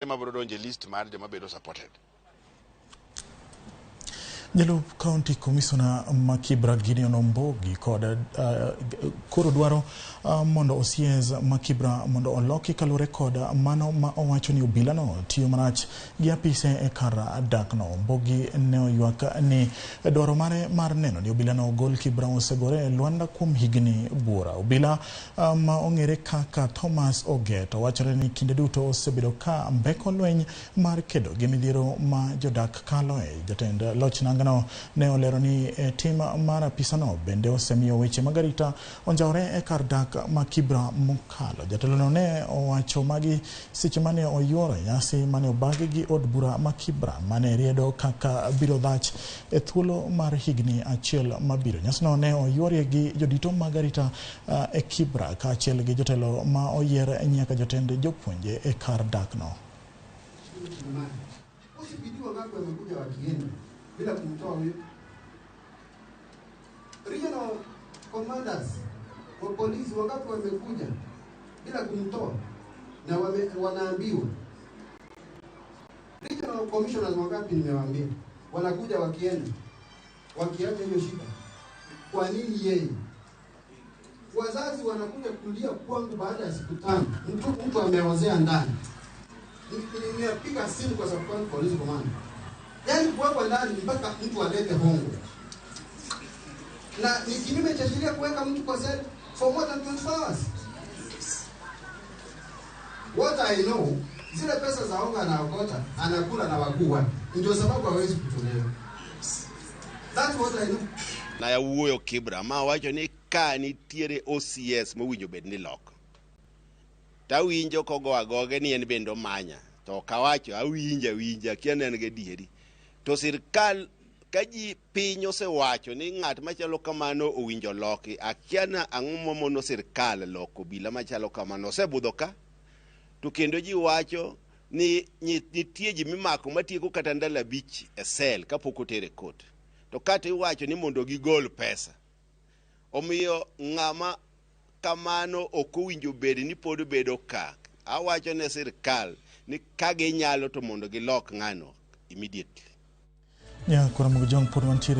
Ema biro donjo e list mar joma bedo supported. Jalup County Commissioner ma Kibra Gideon Ombogi kod koro dwaro mondo OCS ma Kibra mondo oloki kaluwore kod mano ma owacho ni obilano tiyo marach gi apise e kar dakno. Ombogi ne oywak ni dwaro mare mar neno ni obilano ogol Kibra osegore e lwanda kuom higni buora. Obila ma ong'ere kaka Thomas Ogeto wachore ni kinde duto osebedo ka mbeko lweny mar kedo gi midhiero ma jodak kaloe. Jatend loch nangano ne olero ni tim mar apisano bende osemiyo weche mag arita onjawore e kar dak ma Kibra mokalo. Jatelono ne owacho magi seche mane oyuoro e nyasi mane obagi gi od bura ma Kibra mane riedo kaka biro dhach e thuolo mar higni achiel mabiro. Nyasino ne oyuorie gi jodito mag arita e Kibra kaachiel gi jotelo ma oyier nyaka jotend jopuonje e kar dakno. OCPD wangapi wamekuja wakienda bila kumtoa huyo? Regional commanders wa polisi wangapi wamekuja bila kumtoa na wanaambiwa? Regional commissioners wangapi nimewaambia wanakuja wakienda wakiacha hiyo shida. Kwa nini yeye? Wazazi wanakuja kulia kwangu baada ya siku 5, mtu ameozea ndani. Nimepiga simu kwa sababu kwangu polisi command. Yaani kuwekwa ndani mpaka mtu alete hongo. Na ni kinyume cha sheria kuweka mtu kwa cell for more than 24 hours. What I know, zile pesa za hongo anaokota, anakula na wakuu wake. Ndio sababu hawezi kutolewa. That's what I know. Na yawuoyo Kibra ma wacho ni ka nitiere OCS mowinjo bed ni loko. Tawinjo kogo agoge ni en bende omanya. To ok awacho, awinjo awinja, akia ni en gadieri. To sirkal ka ji piny osewacho ni ng'at machalo kamano owinjo loki, akia na ang'o mamono sirkal loko obila machalo kamano. Osebudho ka. To kendo ji wacho ni nitie ji mimako matieko kata ndalo 5 e sel kapok otere e court. To kata iwacho ni mondo gigol pesa. Omiyo ng'ama kamano ok owinjo bed ni pod bedo ka. Awacho ne sirkal ni ka ginyalo to mondo gilok ng'ano immediately. Nyakora Mugujong pod wantiere.